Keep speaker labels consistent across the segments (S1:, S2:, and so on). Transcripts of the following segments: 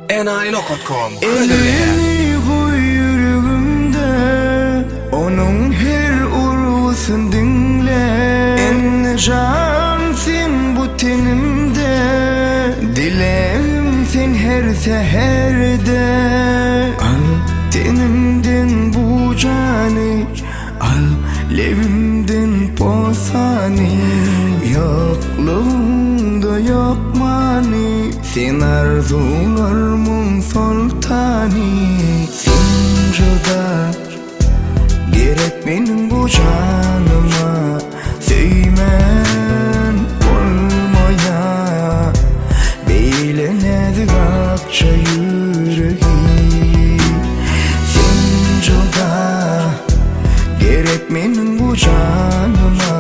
S1: Enayi.com hödürleýär.
S2: Elini goý ýüregimde, onuň her urgusyn diňle. Indi jan sen bu tenimde, dilegim sen her säherde. Al tenimden bu jany, al lebimden posany. Ýoklugyňda ýok many. Sen arzuwlarymyň soltany. Sen juda gerek meniň bu janyma. Söýmän bolmaýar beýle näzik akja ýüregi. Sen juda gerek meniň bu janyma.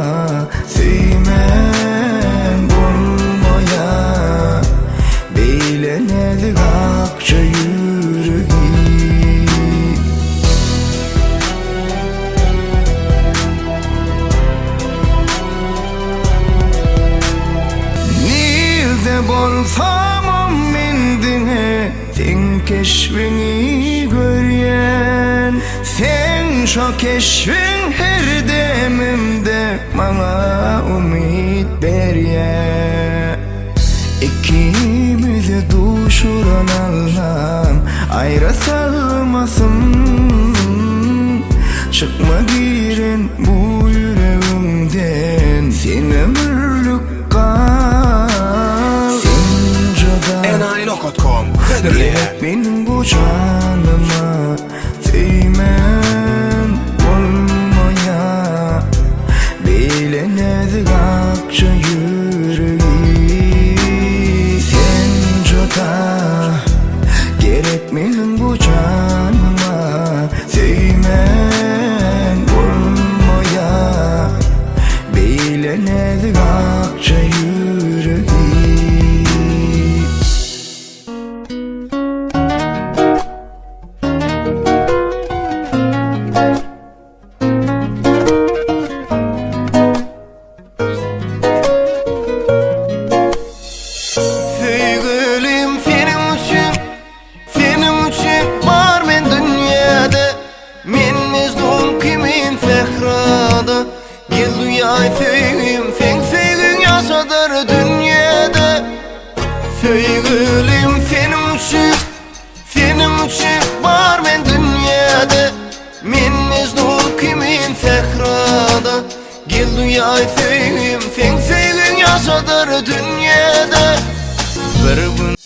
S2: Söýmän bolmaýar beýle näzik akja ýüregi. Nirde bolsamam men diňe seň keşbiňi görýän. Seň şo keşbiň her demimde maňa umyt berýär. Ikimizi duşuran Allam aýra salmasyn. Çykma giren bu ýüregimden sen ömürlik gal. Sen juda
S1: Enayi.com hödürleýär.
S2: gerek meniň bu janyma. Söýmän bolmaýar beýle näzik akja ýüregi. Sen juda gerek meniň bu janyma. Söýmän bolmaýar beýle näzik akja ýüregi.
S3: Söýgülim seniň üçin, seniň üçin bar men dünýäde. Men Mejnun kimin sährada. Gel duýaý söýgim, seň söýgüň ýaşadar dünýäde. Söýgülim seniň üçin, seniň üçin bar men dünýäde. Men Mejnun kimin sährada. Gel duýaý söýgim, seň söýgüň ýaşadar dünýäde. Bir gün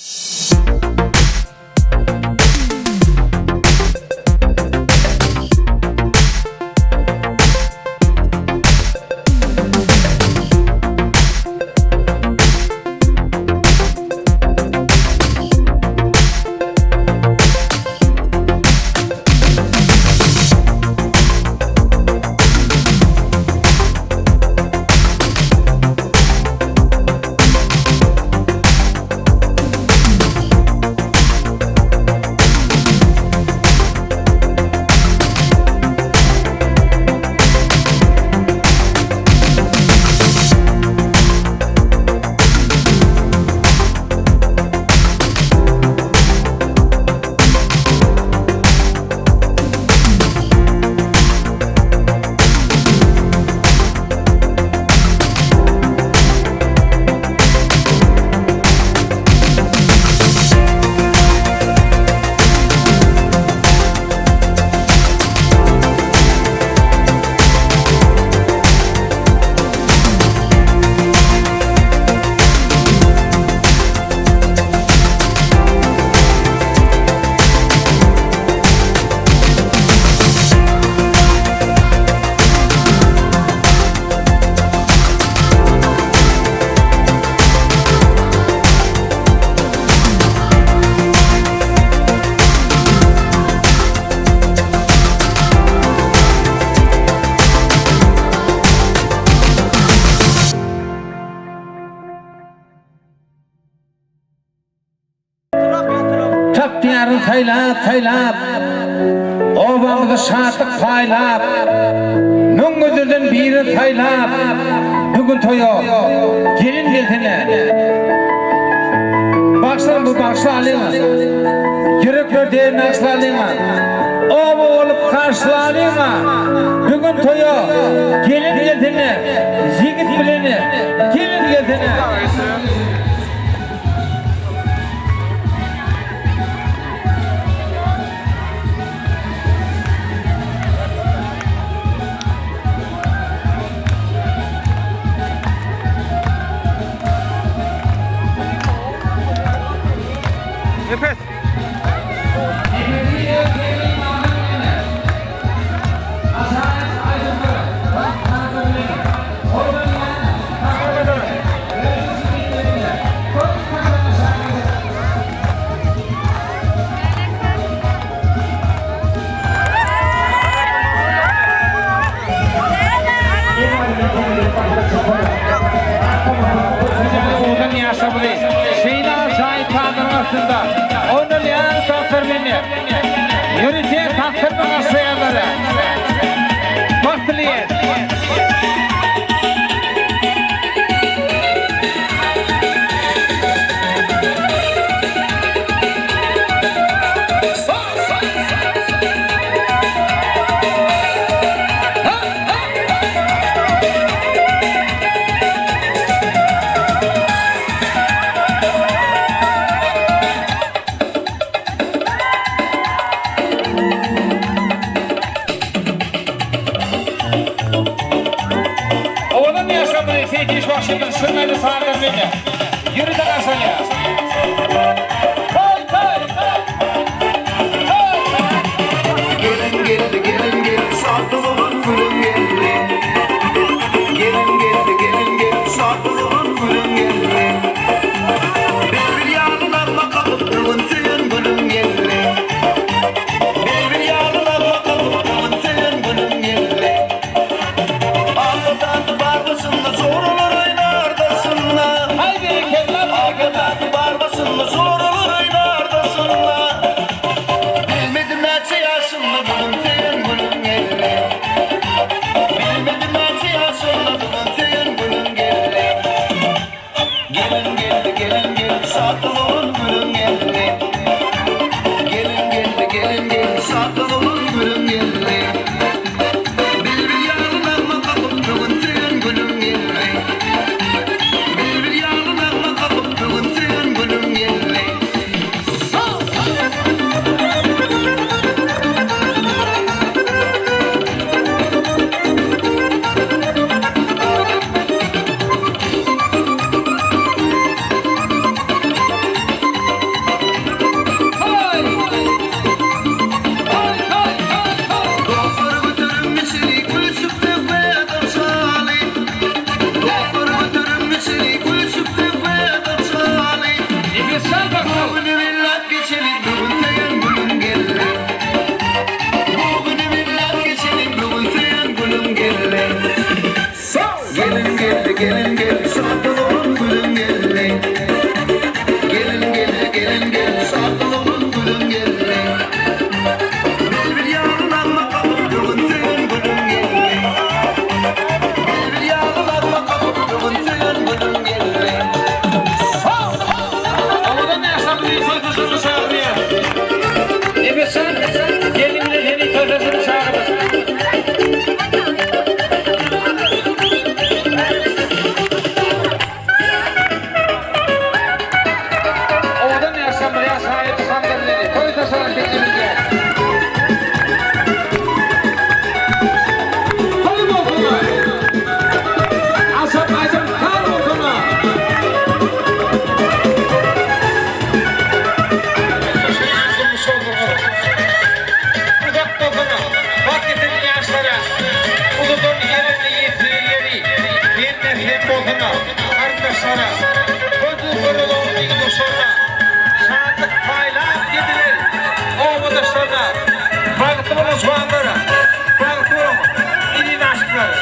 S4: Tagtyýaryn saýlap-saýlap, Obamyza şatlyk paýlap, Müň gözelden birin saýlap, Bu gün toýa gelin gelsene. Bagşylarymyzy bagyşlalyň. Ýürekler deýin nagyşlalyň. Oba bolup garşylalyň. Bu gün toýa gelin gelsene, ýigit bilene gelin gelsene.
S1: Nefes.
S4: Owadan ýaşamaly. Şeýle ajaýyp sazlaryň astynda oýnalýan tanslar mende. Ýörite tanslar başlaýanlara. Bagt dileýän. Owadan ýaşamaly Seýdiş bagşymyz şirmeli sazlar mende. Ýörite garşylaýar. Toý toý!
S2: Gelin geldi gelin geldi satlygyn gülüm geldi Gelin geldi gelin geldi satlygyn gülüm geldi Bilbil ýaly nagma kakyp bugün söýen gülüm geldi Bilbil ýaly nagma kakyp bugün söýen gülüm geldi Alma tatly bar başynda soralar oýnar daşynda
S4: Haý berekella berekella.
S2: Alma tatly bar başynda soralar oýnar daşynda Bilmedim näçe ýaşynda bugün söýen gülüm geldi Bilmedim näçe ýaşynda bugün söýen gülüm geldi Gelin geldi gelin geldi satlygyn gülüm geldi Gelin geldi gelin geldi satlygyn gülüm geldi Bilbil ýaly nagma kakyp bugün söýen gülüm geldi Bilbil ýaly nagma kakyp bugün söýen gülüm geldi
S4: Toý! Toý toý toý toý!
S2: Dostlar götürüm içeri gülüşüp söhbet açaly Dostlar götürüm içeri gülüşüp söhbet açaly
S4: Nefes çal bagşy.
S2: Bugünü billat geçeli bugün söýen gülüm geldi Bugünü billat geçeli bugün söýen gülüm geldi Gelin geldi gelin geldi satlygyn gülüm geldi Gelin geldi gelin geldi satlygyn gülüm geldi Bilbil ýaly nagma kakyp bugün söýen gülüm geldi Bilbil ýaly nagma kakyp bugün söýen gülüm geldi
S4: Owadan ýaşamaly toý taşyny çagyrýar. Nefes çal. Gelin bilen seni toý taşyny çagyrýar. Owadan ýaşamaly ajaýyp sazlar bilen toý taşyny beklemizde. Toý bolsun. Aşam aýdym tar bolsun. Uzak bolsun. Bak getirin ýaşlara. Uludan ýerimli ýetirleri. Hem bolsun. Arkadaşlara. Gözü görülüğünü dostlara. Şatlyk paýlap gidiler. Obadaşlara. Bagtly bolun juwanlara. Bagtly bolun. Ilin aşyklary.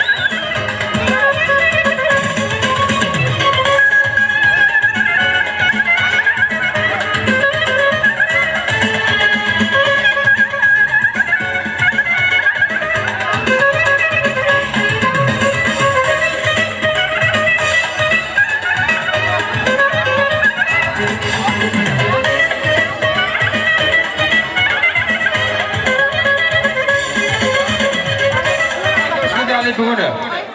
S4: Şuny bu güne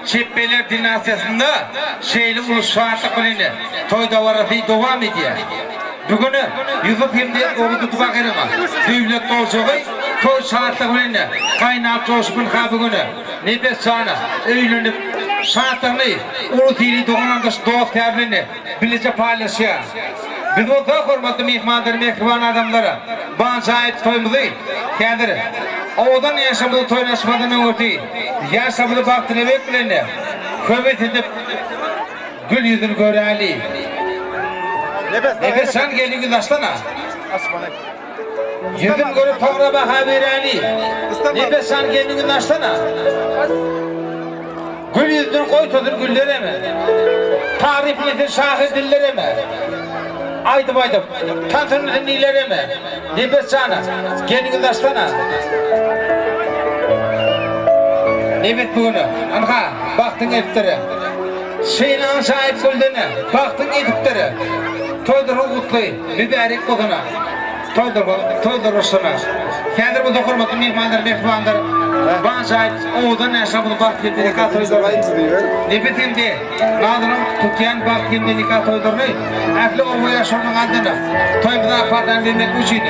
S4: Çepbeler dinastiýasynda şeýle uly şatlyk bilen toý dabarasy dowam edýär. Bu güne Ýusup hem-de ogly Tutubakyryň döwlet ojagy toý şatlygy bilen gaýnap joşup ynha bu güne Nepes jana öýlenip şatlygyny ulus-ili dogan-garyndaş dost-ýar bilen bileje paýlaşýar. Biz bolsa hormatly myhmanlar, mähriban adamlar, bu ajaýyp toýumyzy häzir owadan ýaşamyzy toýlaşmazdan öňürti ýaşamyzy bagtynebek bilen höwes edip gül ýüzüni göräli. Nepes jan gelin ýüz açsana. Ýüzün görüp soňra baha beräli. Nepes jan gelin ýüzüni açsana. Gül ýüzden goý tozun güllereme. Taryplasyn şahyr dillereme. Aýdym aýdyp, tans oýnasyn nilereme. Nepes jana, gelniňizi açsana. Nebit bu güne, ynha, bagtyň eltdir. Şeýle ajaýyp güldene, bagtyň ýetipdir. Toýduryň gutly, mübärek bolsun. Toýdur, toýdur urşuna. Häzir bolsa hormatly myhmanlar, mähribanlar, bu ajaýyp owadan ýaşlar bagt hem-de nika toýlaryny, nepis hem-de nazyryň tutýan bagt hem-de nika toýlaryny ähli oba ýaşulunyň adyna toýumyza apardan bermek üçin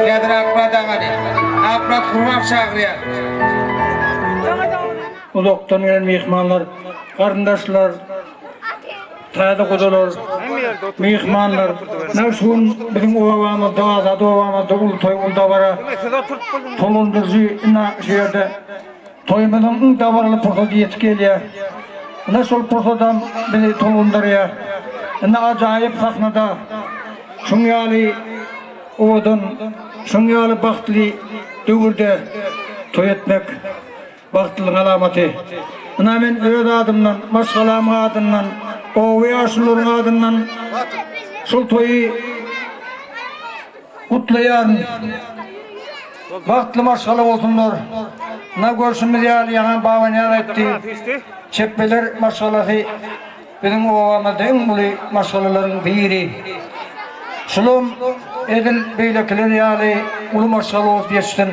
S4: häzir Akmyrat agany, Akmyrat Gurbanow çagyrýar.
S5: Uzakdan gelen myhmanlar, garyndaşlar, Täze gudalar, myhmanlar, ne şu gün biziň obamyzda, Azady obamyzda uly toý, uly dabara. Tolgundyryjy ine şu ýerde toýumyzyň iň dabaraly pursady ýetip gelýär. Ine şol pursadam bizi tolgundyrýar. Ine ajaýyp sahnada şuň ýaly owadan, şuň ýaly bagtly döwürde toý etmek Bagtlylygyň alamaty. Ynha men öz adymdan, maşgalamyň adyndan, oba ýaşulularyň adyndan şul toýy gutlaýaryn. Bagtly maşgala bolsunlar. Ynha görşümiz ýaly ýaňam Babanyýaz aýtdy, Çepbeler maşgalasy biziň obamyzda iň uly maşgalalaryň biri. Şulam edil beýlekiler ýaly uly maşgala bolup ýetişsin.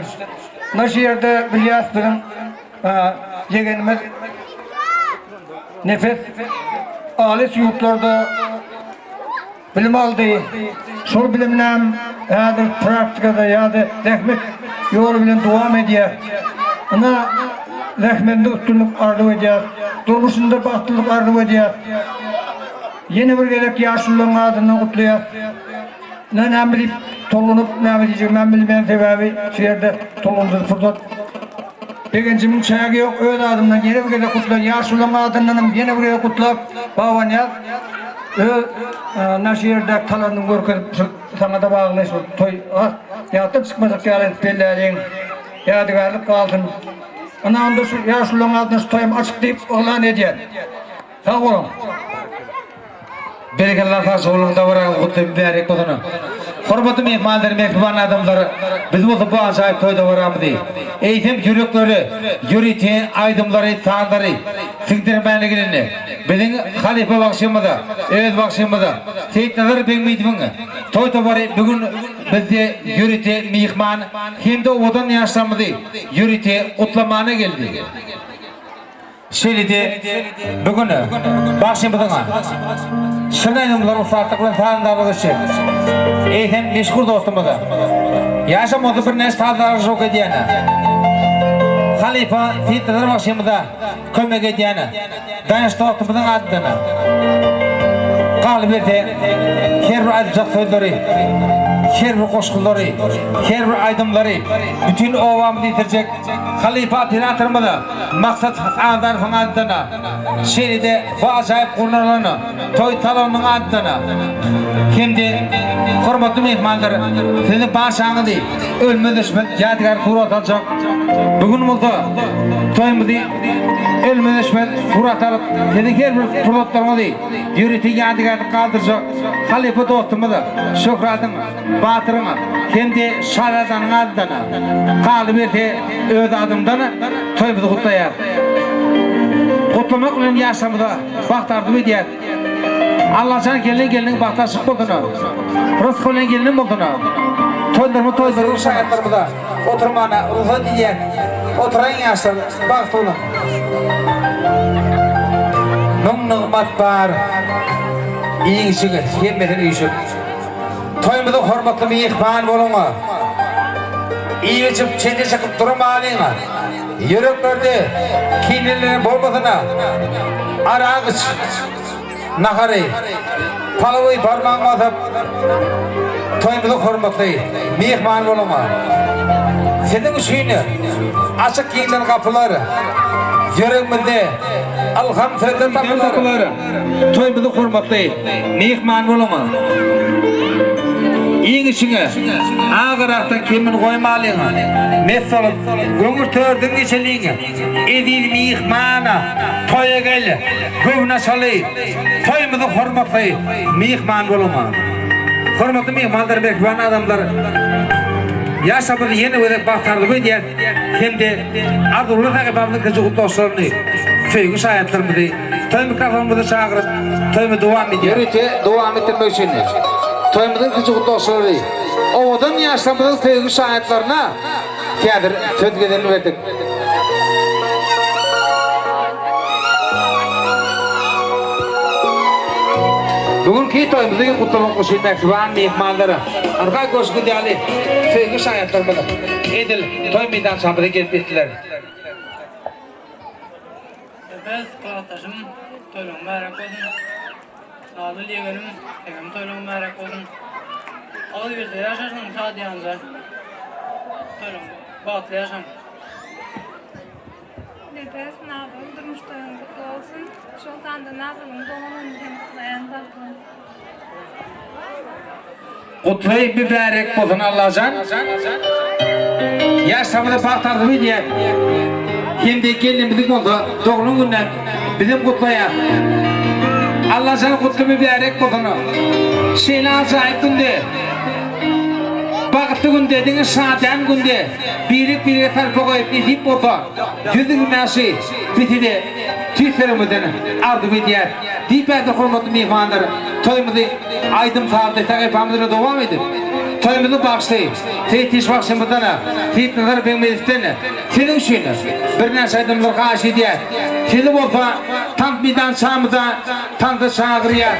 S5: Muna şu ýerde bilýäs biziň ýegenimiz Nepes alys ýurtlarda bilim aldy. Şol biliminem häzir praktikada ýa-da zähmet ýoly bilen dowam edýär. Ynha zähmetinde üstünlik arzuw edýäs. Durmuşynda bagtlylyk arzuw edýäs. Ýene bir gezek ýaşulularyň adyndan gutlaýas. Ne näme diýip tolgunyp näme diýjegimem bilmeýän sebäbi şu ýerde tolgundyryjy pursat. Begenjimiň çägi ýok öz adymdan ýene bir gezek gutlaýyn ýaşulularyň adyndanam ýene bir gezek gutlap Babanyýaz öz na şu ýerdäki talantyňy görkezip şu saňada bagly şu toý ýatdan çykmajak ýaly edip belläliň ýadygärlik galsyn. Ynha onda şu ýaşulularyň adyndan şu toýam açyk diýip yglan edýän. Sag boluň.
S4: Berekella sag boluň dabaraňyz gutly mübärek bolsun. Hormatly myhmanlar mähriban adamlar biz bolsa bu ajaýyp toý dabaramyzy eýsem ýüreklere ýörite aýdymlary sazlary siňdirmäne gelende biziň halypa bagşymyza öz bagşymyza Seýitnazar Begmidowyň toý topary bu gün bizde ýörite myhman hem-de owadan ýaşlarymyzy ýörite gutlamana geldi. Şeýle-de bu gün bagşymyzyň şirin aýdymlary ussatlyk bilen sazandarlyk etjek eýsem meşhur dostumyza, ýaşam bolsa birnäçe sazlary şowk edýän halypa Seýitnazar bagşymyza kömek edýän Daýanç dostumyzyň adyndan galyberse her bir aýdyljak sözleri, her bir goşgulary, her bir aýdymlary bütin obamyzy ýetirjek Halypa operatorymyza Maksat Sazdarowyň adyna, şeýle-de bu ajaýyp gurnalan toý salonynyň adyna hem-de hormatly myhmanlar siziň barçaňyzy ölmez-öçmez ýadygär surat aljak. Bu gün bolsa toýumyzy ölmez-öçmez surat alyp, siziň her bir pursatlaryňyzy ýörite ýadygärlik galdyrjak halypa dostumyza Şöhratyň Batyryň hem-de Şazadanyň adyndan, galyberse öz adymdan toýumyzy gutlaýas. Gutlamak bilen ýaşlarymyza bagt arzuw edýäs. Allajan gelin geliniň bagty açyk bolsun. Rysgy bilen gelinin bolsun. Toýlarymyz toýlarymyz şaýatlarymyza oturmana rugsat edýän oturan ýaşlar bagtly boluň. Müň nygmat bar iýiň içiň hemmesini üýşüp. Toýumyza hormatly myhman boluň. Iýip içip çete çykyp durmalyň. Ýüreklerde kinelere bolmasyn. Arak iç, nahary, palawy barmagyňa basyp, toýumyza hormatly myhman boluň. Siziň üçin açyk giňden gapylar, ýüregimizde ylham sözler tapylar. Toýumyza hormatly myhman boluň. Iň içiňe agyrakdan kemin goýmalyň. Mes bolup, göňül törden geçeliň. Eziz myhman, toýa gel, göwün açaly. Toýumyza hormatly myhman boluň. Hormatly myhmanlar, mähriban adamlar! Ýaşamyzy ýene gezek bagt arzuw edýäs hem-de arzuwly sahypamyzyň kiçi gutlaçlaryny, söýgi şaýatlarymyzy Toý mikrofonymyzy çagyryp, toýumyzy dowam edýär. Ýörite dowam etdirmek üçin toýumyzyň kiçi gutlaçlary, owadan ýaşlarymyzyň söýgi şaýatlaryna häzir söz gezegini berdik. Bu günki toýumyzy gutlamak üçin mähriban myhmanlara, ynha görşüňiz ýaly söýgi şaýatlarymyz edil toý meýdançamyza gelip ýetdiler.
S6: Nefes klasdaşym toýlaň mübärek bolsun. Nadyl ýegenim seňem toýlaň mübärek bolsun. Agzybirlikde ýaşarsyň şadyýanja. Toýlaň bagtly ýaşaň.
S7: Nepes, Nadyl durmuş toýuň gutly bolsun. Şol sanda Nadylyň doglan gününi hem gutlaýan bagtly.
S4: Gutly mübärek bolsun Allajan. Ýaşlarymyza bagt arzuw edýän hem-de gelnimiziň bolsa doglan gününe bizem gutlaýas. Allajan gutly mübärek bolsun. Şeýle ajaýyp günde bagtly günde diňe şadyýan günde birek-birege sarpa goýup nesip bolsa ýüzüň ýaşy bitide tüýs ýüregimizden arzuw edýäs. Diýip häzir hormatly myhmanlar toýumyzy aýdym-sazly sahypamyz bilen dowam edip, toýumyzyň bagşysy Seýit bagşymyzdan, Seýitnazar Begmedowden siziň üçin birnäçe aýdymlar haýyş edýäs. Sizi bolsa tans meýdançamyza tansa çagyrýas.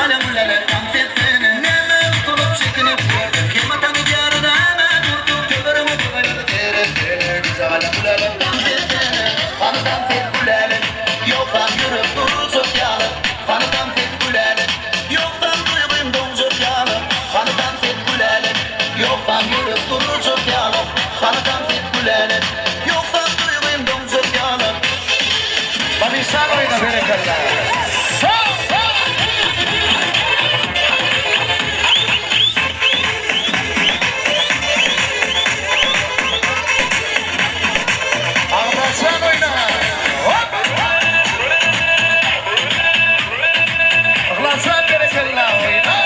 S2: Güzalem gülälek dans etsene Näme utanyp çekinip ýörsüň Kim atany diýar näme dursuň Töweregiňe bir aýlanyp seretsene Güzalem gülälek dans etsene Hany dans et gülälek Ýogsam ýürek durjak ýaly Hany dans et gülälek Ýogsam duýgym doňjak ýaly Hany dans et gülälek Ýogsam ýürek durjak ýaly Hany dans et gülälek Ýogsam duýgym doňjak ýaly.
S4: Babyşan oýna berekella. Aglaçan oýna. Hop! Aglaçan berekella oýna.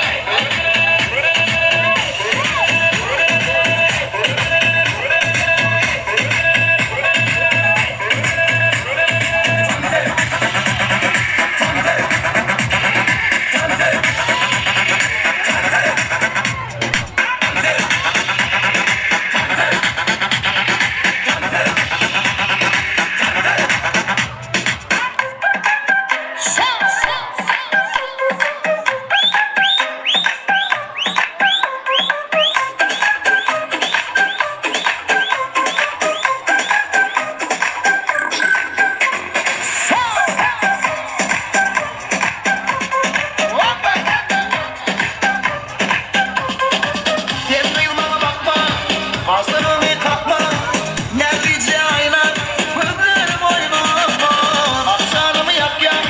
S2: Sen gyýylmaňa bakma, gaşlaryňy kakma, Näzije aýna, gözlerim oýnama. Agşamymy ýakýaň,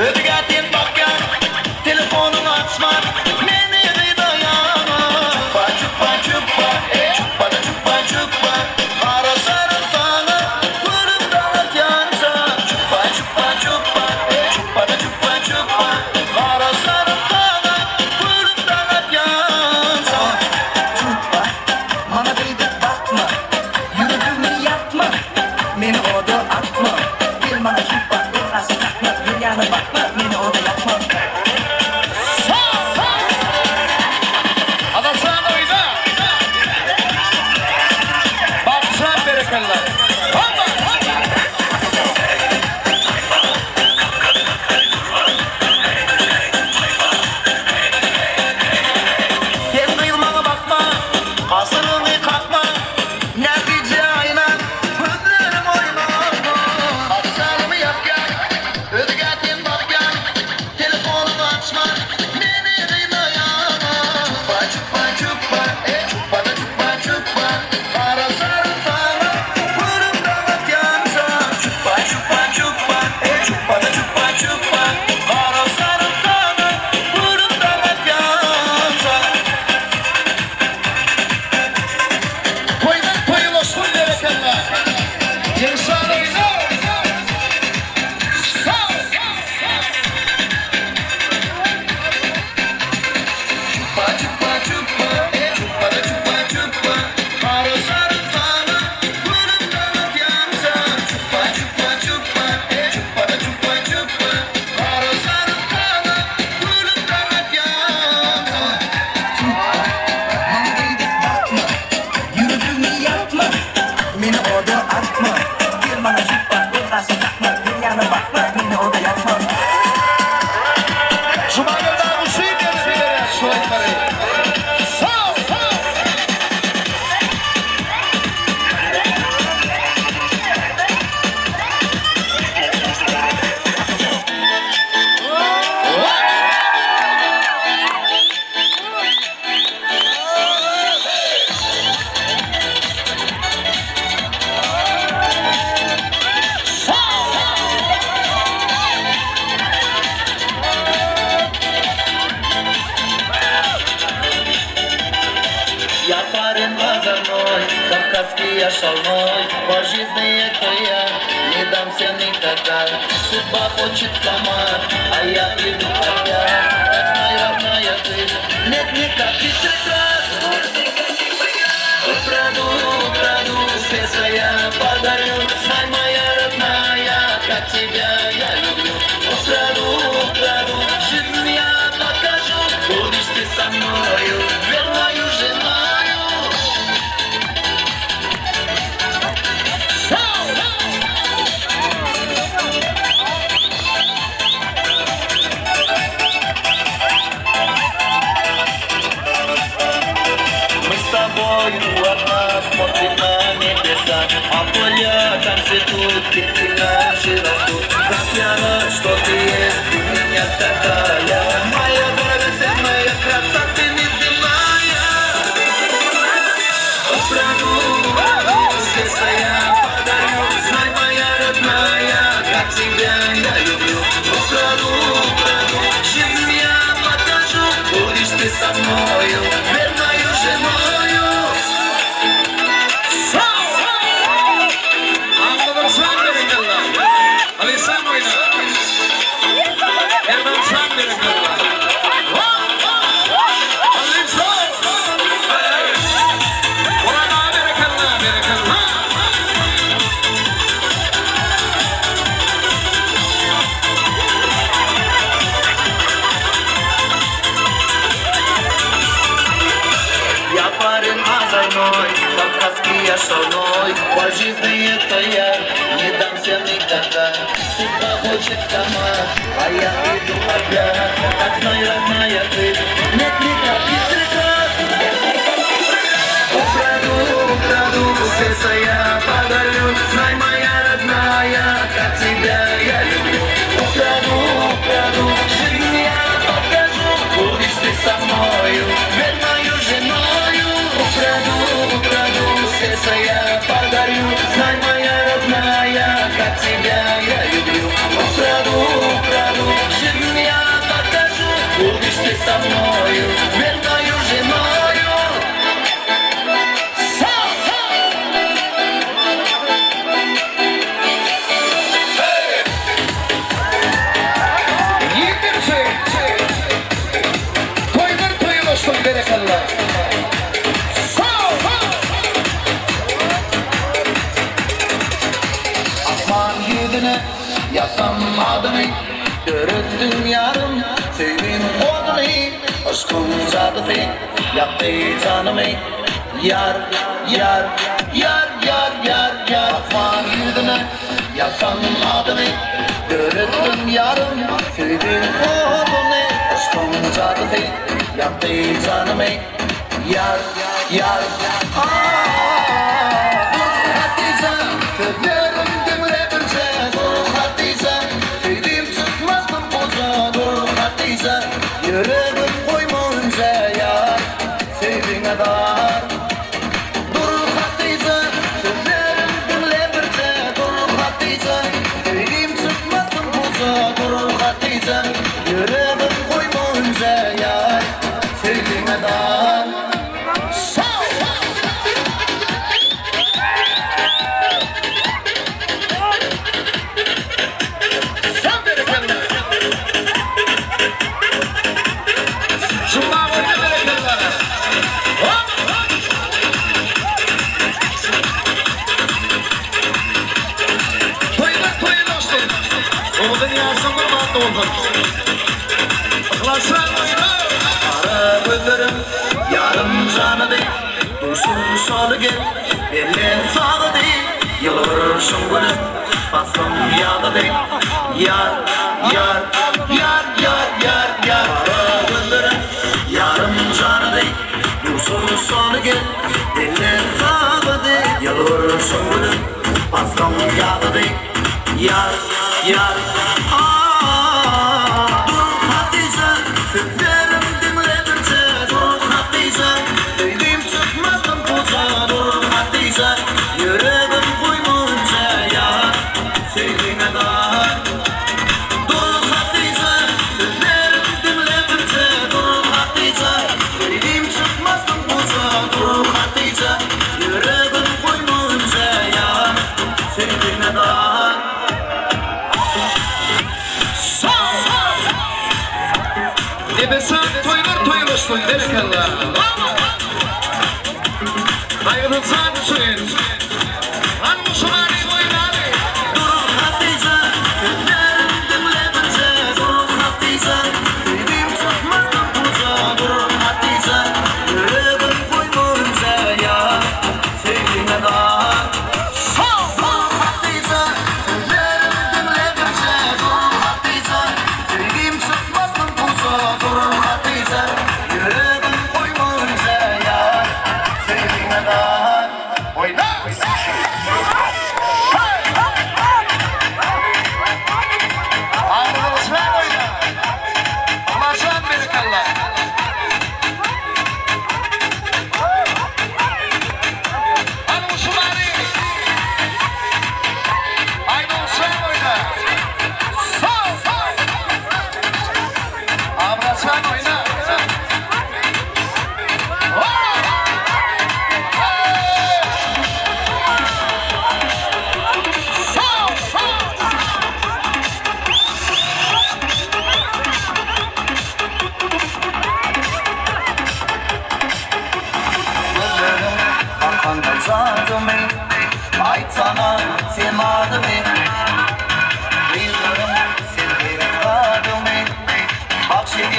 S2: özgä sen bakýaň, Telefonyňy açman, meni gynaýaň. Çupba, çupba, çupba, çupba-da çupba, çupba, Garaşaryn saňa, gülüm daň atýança. Çupba, çupba, çupba, çupba-da çupba, çupba, Garaşaryn saňa, gülüm daň atýança.
S8: Çupba, maňa beýdip bakma, Ýüregimi ýakma, meni oda atma. Gel maňa çupba, esasy kakma, Bir ýana bakma, meni oda ýakma.
S4: Aglaçan oýna. Babyşan berekella. Hoppa!
S2: Sen gyýylmaňa bakma, gaşlaryňy kakma, Näzije aýna, gözlerim oýnama. Agşamymy ýakýaň, özgä sen bakýaň, Telefonyňy açman, meni gynaýaň. Çupba, çupba, çupba, çupba-da çupba, çupba, Garaşaryn saňa, gülüm daň atýança. Çupba, çupba, çupba, çupba-da çupba, çupba, Garaşaryn saňa, gülüm daň atýança.
S4: Toýdan toýa ulaşsyn berekella. Ýegşan oýna. Sag!
S2: Çupba çupba çupba, çupba-da çupba çupba, Garaşaryn saňa, gülüm daň atýança. Çupba çupba çupba, çupba-da çupba çupba, Garaşaryn saňa, gülüm daň atýança.
S8: Çupba, maňa beýdip bakma, Ýüregimi ýakma, meni oda atma. Gel maňa çupba, esasy kakma, Bir ýana bakma, meni oda ýakma.
S4: Jumageldi Aguşyn ýerine şu aýtmary. Sag!
S2: Я парень озорной, кавказский я шальной, По жизни это я не дамся никогда. Судьба хочет сломать, а я иду опять. Так знай, родная ты, нет никаких преград. Украду, украду, сердце я подарю, Знай, моя родная, как тебя я люблю. Украду, украду, жизнь я покажу, Будешь ты со мною, верною женою. цветут, дети наши растут. Как я рад, что ты есть, у меня такая. Моя драгоценная красота неземная. Украду, сердце я подарю, знай, моя родная, как тебя я люблю. Украду, украду, жизнь я покажу, будешь ты со мною, верною женою. Я парень озорной, кавказский я шалной. По жизни это я не дамся никогда. Судьба хочет сама, а я иду опять. Так знай, родная ты, нет никаких преград. Украду, украду, сердце я подарю. Знай, моя родная, как тебя я люблю. Украду, украду, жизнь я покажу. Будешь ты со мною, верною женою. Украду, украду, сердце я подарю. Знай, моя родная, как тебя я люблю. Украду, украду, жизнь я покажу. Будешь ты со мною, верною женою.
S4: Toýlar toý bolsun berekella.
S2: Asman ýüzüne ýazsam adyny, Döretdiň ýarym söýgiň oduny, Yşkyň jadysy ýakdy janymy, Ýar, ýar, ýar, ýar, ýar, ýar. Asman ýüzüne ýazsam adyny, Döretdiň ýarym söýgiň oduny, Yşkyň jadysy ýakdy janymy, Ýar, ýar, ah. Dur Hatyja, sözlerim diňle birje, Dur Hatyja, söýdüm çykmazdym goja, Dur Hatyja, ýüregim goýma ünje, Ýar, söýgiňe zar. Dur Hatyja, sözlerim diňle birje, Dur Hatyja, söýdüm çykmazdym goja, Dur Hatyja, ýüregim goýma ünje, Ýar, söýgiňe zar.
S4: Toýlar toý bolsun. Owadan ýaşyň gurban bolsun. Yhlaslan oýna.
S2: Gara gözlerim ýarym janydy, Duşuň şaly gel, bellen sagydy, Ýylgyryşyň gülüp, paslyň ýazydy, Ýar, ýar, ýar, ýar, ýar, ýar. Gara gözlerim ýarym janydy, Duşuň şaly gel, bellen sagydy, Ýylgyryşyň gülüp, paslyň ýazydy, Ýar, ýar, ah. Dur Hatyja, sözlerim diňle birje, Dur Hatyja, söýdüm çykmazdym puja, Dur Hatyja, ýüregim goýma ünje, Ýar, söýgiňe zar. Dur Hatyja, sözlerim diňle birje, Dur Hatyja, söýdüm çykmazdym puja, Dur Hatyja, ýüregim goýma ünje, Ýar, söýgiňe zar.
S4: Nebesan toýlar toý bolsun berekella. Gaýgysyzjan üçin. Hany muşugany oýnaly.
S2: Dur Hatyja, sözlerim diňle birje, Dur Hatyja, söýdüm çykmazdym puja, Dur Hatyja, ýüregim goýma ünje, Ýar, söýgiňe zar. Dur Hatyja, sözlerim diňle birje, Dur Hatyja, söýdüm çykmazdym puja, Dur Hatyja, ýüregim goýma ünje, Ýar, söýgiňe zar.
S4: Oýna.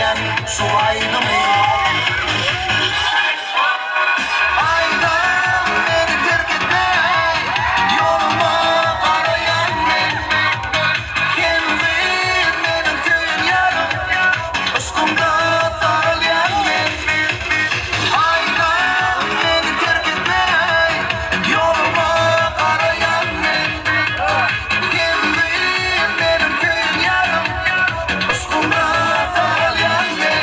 S2: edýän şu aýdymy. Aýdam meni terk etme, ýoluma garaýan men. Sen meniň söýen ýarym, yşkymda saralýan men. Aýdam meni terk etme, ýoluma garaýan men. Sen meniň söýen ýarym, yşkymda saralýan men.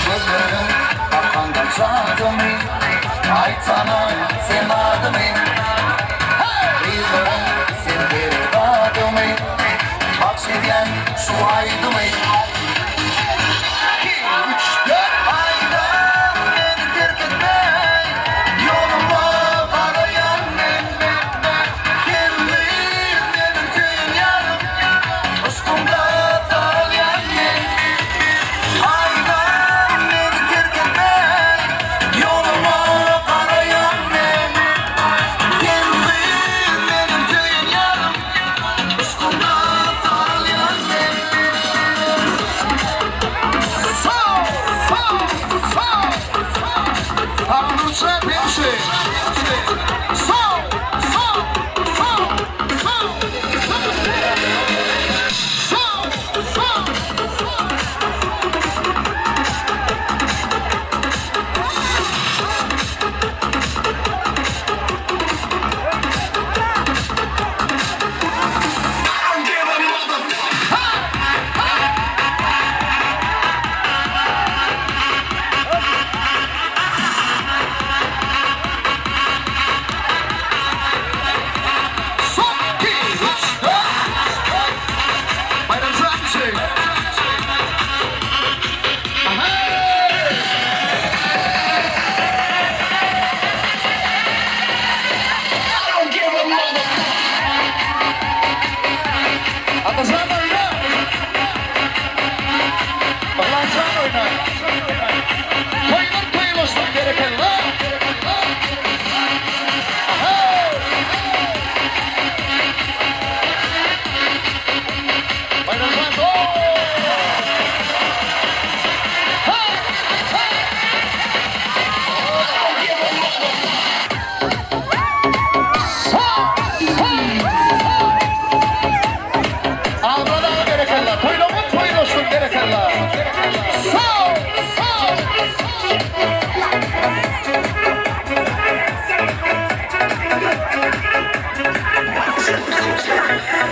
S2: Gözleriň bakanda jadymy, Aýtsana sen adymy. Gyzlaryň sen gerek adymy, Bagş edýän şu aýdymy. Aýdam meni terk etme, Ýoluma garaýan men. Sen meniň söýen ýarym, Yşkymda saralýan men. Aýdam meni terk etme, Ýoluma garaýan men. Sen meniň söýen ýarym, Yşkymda saralýan men.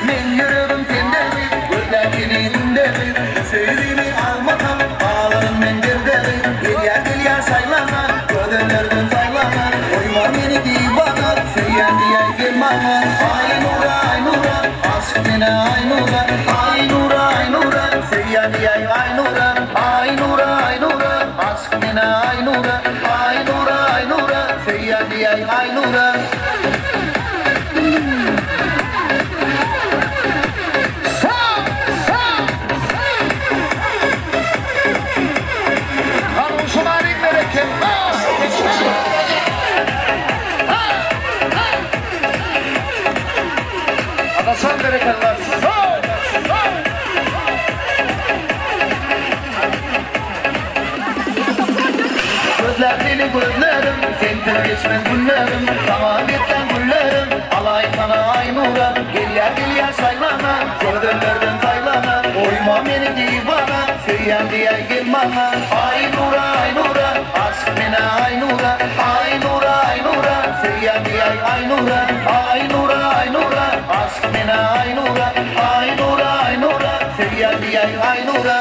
S2: Men ýüregim sende gyz, gözläp seni günde gyz, Söýgimi almasam, galaryn men derde gyz. Gelýär gelýär saýlama, gözellerden saýlama, Goýma meni diwana, söýýän diýäý gel maňa. Aýnura, Aýnura, aşyk menä Aýnura, Aýnura, Aýnura, söýýän diýäý Aýnura, Aýnura, Aýnura, aşyk menä Aýnura, Aýnura, Aýnura, söýýän diýäý Aýnura. Gözler seni gözlerim, sensiz geçmez günlerim. Sana biten güllerim, alay sana Aynura. Gelýär gelýär saýlana, gözellerden saýlana. Goýma meni diwana, söýýän diýäý gel maňa. Aynura, Aynura, aşyk menä Aynura. Aynura, Aynura, söýýän diýäý Aynura. Aynura, Aynura, aşyk menä Aynura. Aynura, Aynura, söýýän diýäý Aynura.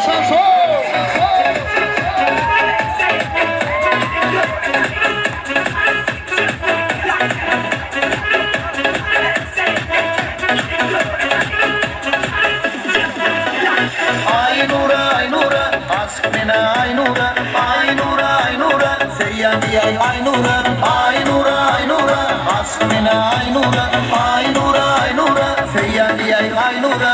S2: Aynura Aynura aşk meni Aynura Aynura Aynura söýýän diýäý Aynura Aynura Aynura aşk meni Aynura Aynura Aynura söýýän diýäý Aynura.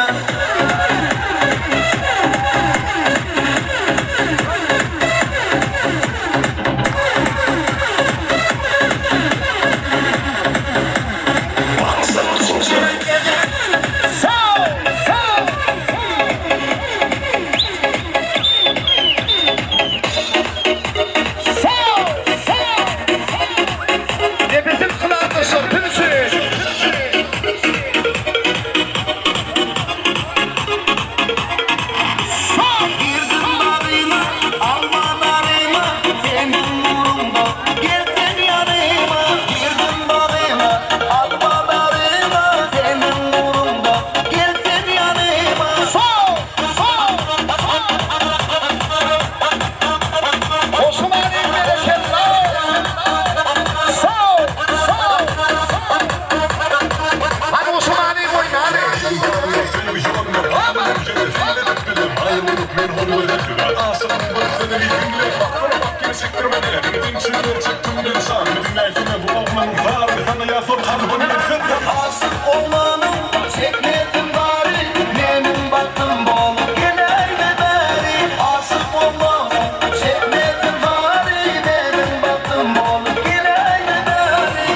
S9: Nefesim kılandaşlar tüm için.
S2: Girdim bagyma, alma naryma, Seniň nuruňda gel sen ýanyma. Girdim bagyma, alma naryma, Seniň nuruňda gel sen ýanyma.
S9: Osman'ın bereketler. Sağ ol, sağ ol. Hadi Osman'ı oynayalım.
S2: Aşyk olmanyň çekmedim bary, Meniň bagtym bolup geläýme bäri. Aşyk olmanyň çekmedim bary, Meniň bagtym bolup geläýme bäri.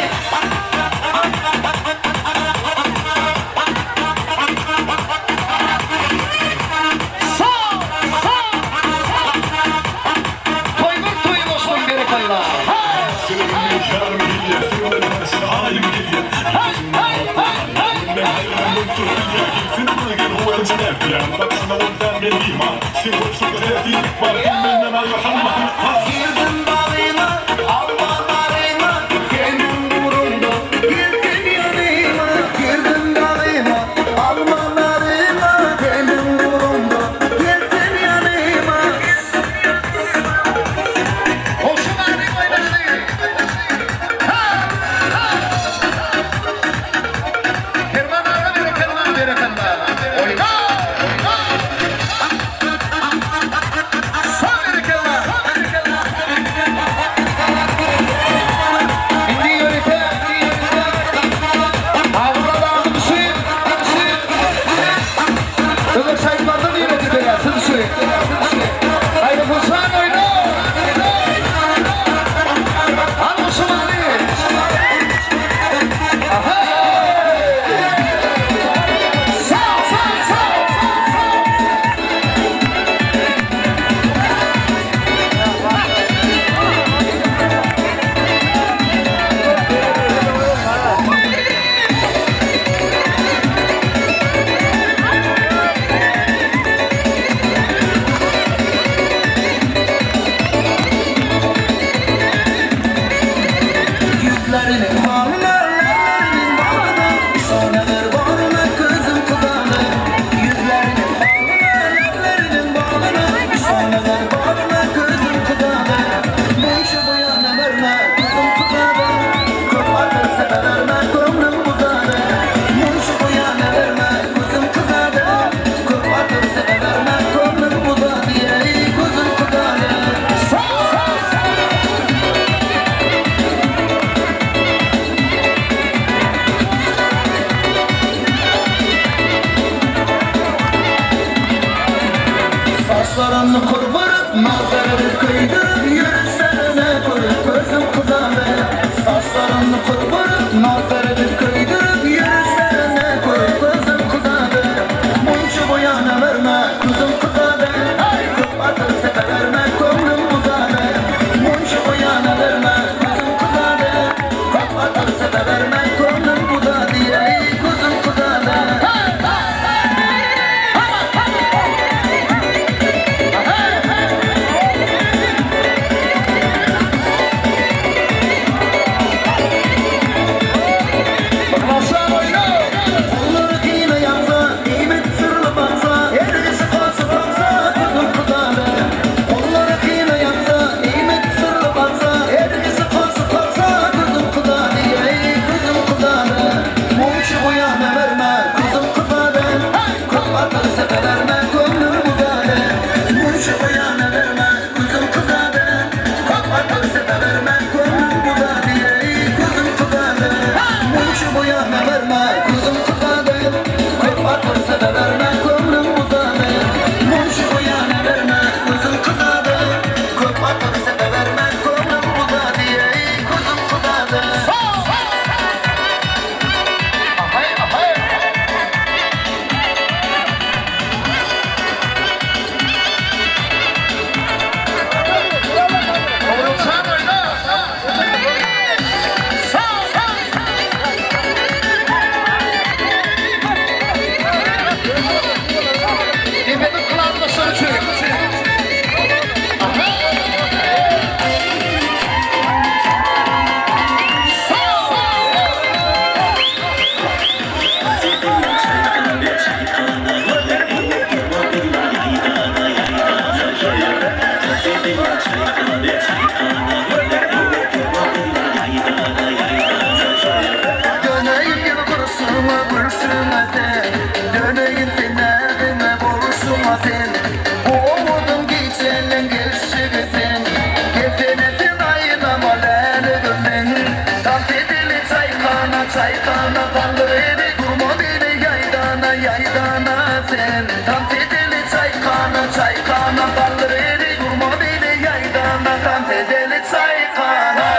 S9: Toygun toyun olsun bereketler.
S2: Girdim bagyma, alma naryma, Seniň nuruňda gel sen ýanyma. Girdim bagyma, alma naryma, Seniň nuruňda gel sen ýanyma.
S9: Osman'ı oynayalım. Ha, ha. Kerman ağa bereketler, bereketler. Oyna, oyna. Sağ bereketler, bereketler.
S2: bu ýana berme, Gözüm gyzady. Köp atylsa-da berme, Köňlüm uzady. Munça bu ýana berme, Gözüm gyzady. Köp atylsa-da berme, Köňlüm uzady, eý, Gözüm gyzady. Döneyim gibi kurusunma gülsünme sen. Döneyim sen derdime buluşma sen. Bu umudum gecelen gelişigi sen. Gelsene sen aýlama läligim Dans edeli çaýkana çaýkana Galdyr eli durma beni ýaýdana ýaýdana sen. Dans edeli çaýkana çaýkana Galdyr eli durma beni ýaýdana Dans edeli çaýkana.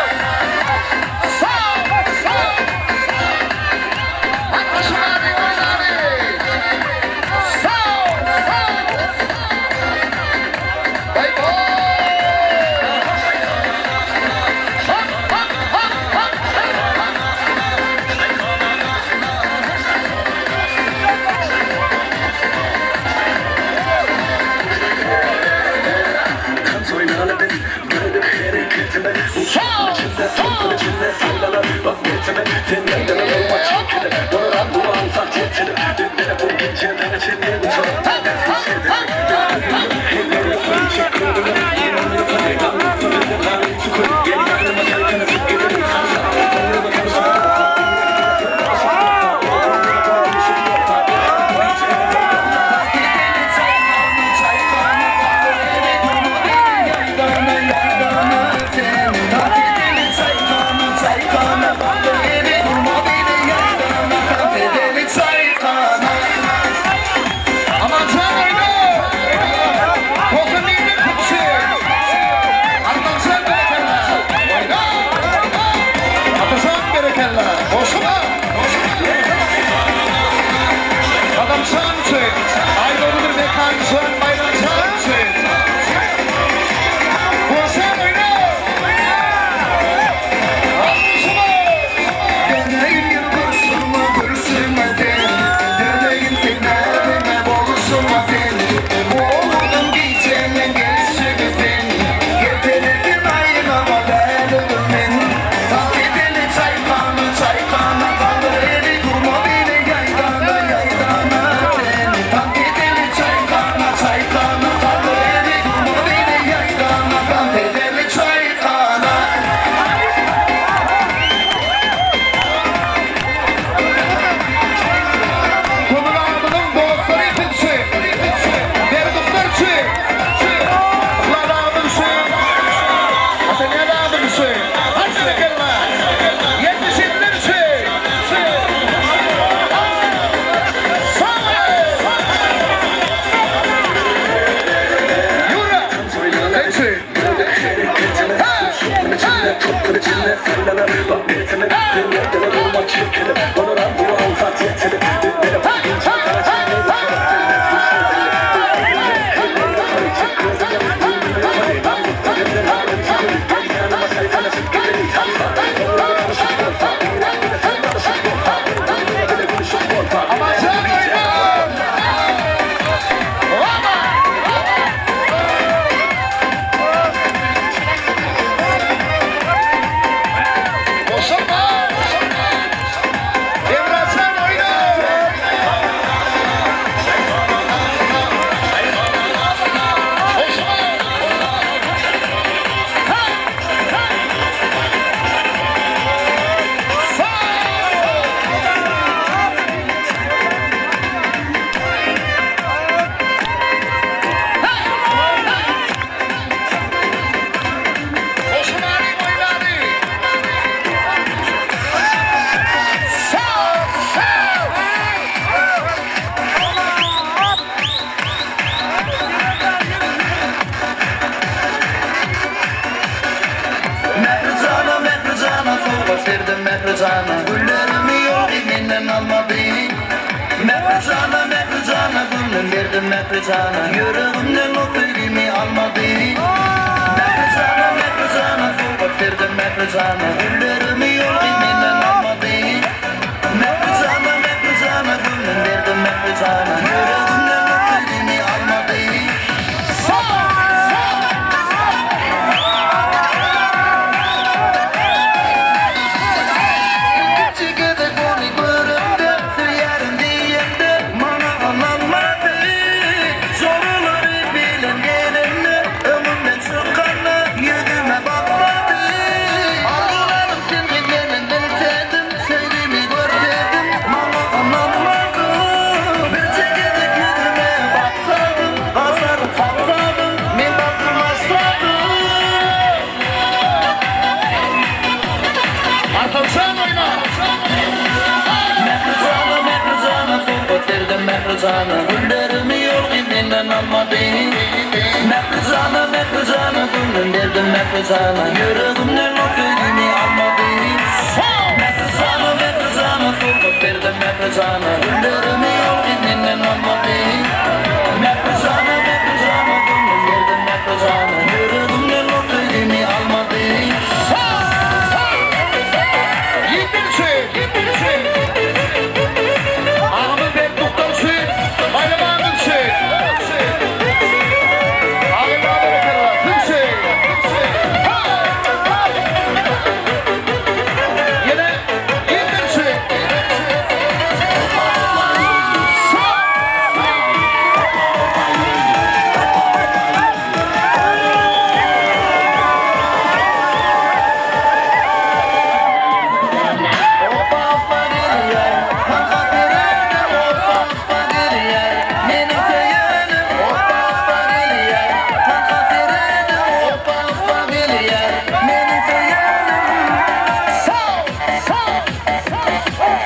S2: menden almady. Mähri jana, Mähri jana, gönlüm berdim Mähri jana, Ýüregimden o söýgimi almady. Mähri jana, Mähri jana, sowgat berdim Mähri jana, Güllerimi ýoldy menden almady. Mähri jana, Mähri jana, gönlüm berdim Mähri jana, Ýüregimden o söýgimi almady. Ilkinji gezek ony göremde, Söýerin diýemde, maňa ynanmady. Joralary bilen gelende, öňümden çykanda, ýüzüme bakmady. Arzuwlarym sen gyz meniň bilsedim, söýgimi görsedim, maňa ynanmady. Birje gezek ýüzüme baksadym, gaşlarym kaksadym, men bagtym açsadym.
S9: Arkamşan oýna!
S2: Mähri jana, Mähri jana, sowgat berdim Mähri jana, Güllerimi ýolgy menden almady. Mähri jana, Mähri jana, gönlüm berdim Mähri jana, Ýüregimden o söýgimi almady. Mähri jana, Mähri jana, sowgat berdim Mähri jana, Güllerimi ýolgy menden almady. Mähri jana, Mähri jana, gönlüm berdim Mähri jana, Ýüregimden o söýgimi almady.
S9: Ýetmedi üçin! Ýetmedi üçin! Agymyz berk tukdan üçin! Baýramanyň üçin! Agymyz berekella! Üçin! Ýene ýetmedi üçin!
S2: Hoppa hoppa gelýär, hanha serede hoppa hoppa gelýär, meniň söýenim hoppa hoppa gelýär, hanha serede hoppa hoppa gelýär, meniň söýenim. Sag, sag, sag, sag, sag.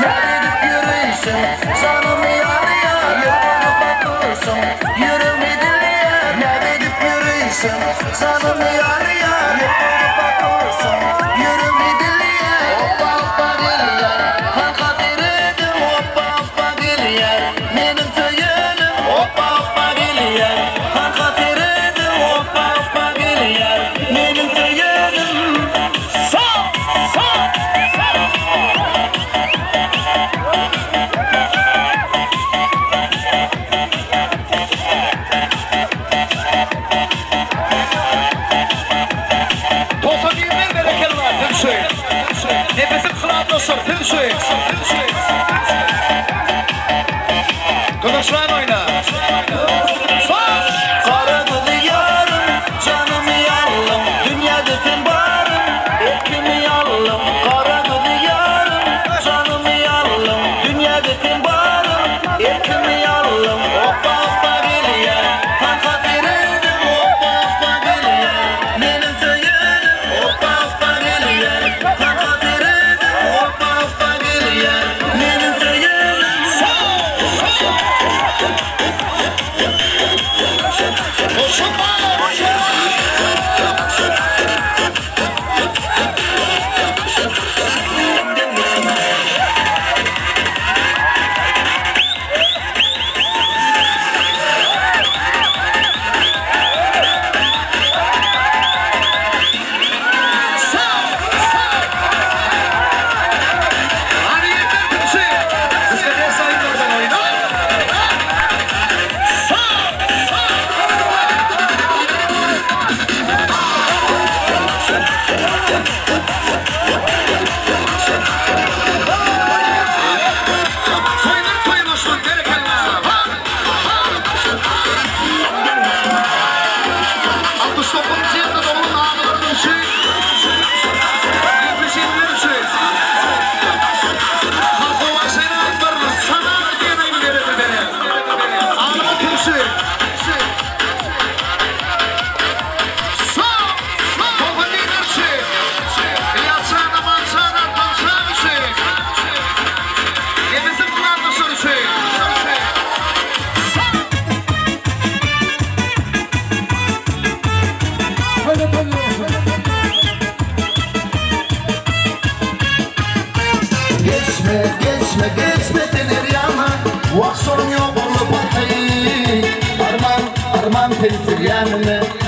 S2: Nädip ýörüşiň, janymy ýarýar, ýoluny batyrsyň, ýüregimi dilýär. Nädip ýörüşiň, janymy ýarýar, ýoluny batyrsyň, ýüregimi dilýär. Hoppa hoppa gelýär, hanha seredip hoppa hoppa gelýär, meniň söýenim hoppa hoppa gelýär, hanha seredip hoppa hoppa gelýär, meniň söýenim. Sag, sag, sag.
S9: Togsan birden berekella, siz üçin! Nefesim hyratlaşyr, siz üçin! Gyzyşlan oýna! Sag!
S2: Gara gözli ýarym, janymy ýalym, dünýäde sen barym, erkimi ýalym. Gara gözli ýarym, janymy ýalym, dünýäde sen barym, erkimi ýalym. Hoppa hoppa gelýär, hanha seredip hoppa hoppa gelýär, meniň söýenim hoppa hoppa gelýär, hanha seredip hoppa hoppa gelýär, meniň söýenim.
S9: Goşulma! Hany ýetmedi üçin! Diskoteka saýylardan oýna! Sag! Sag!
S2: Şonuň ýok uly parhy. Arman, arman sen söýýänime.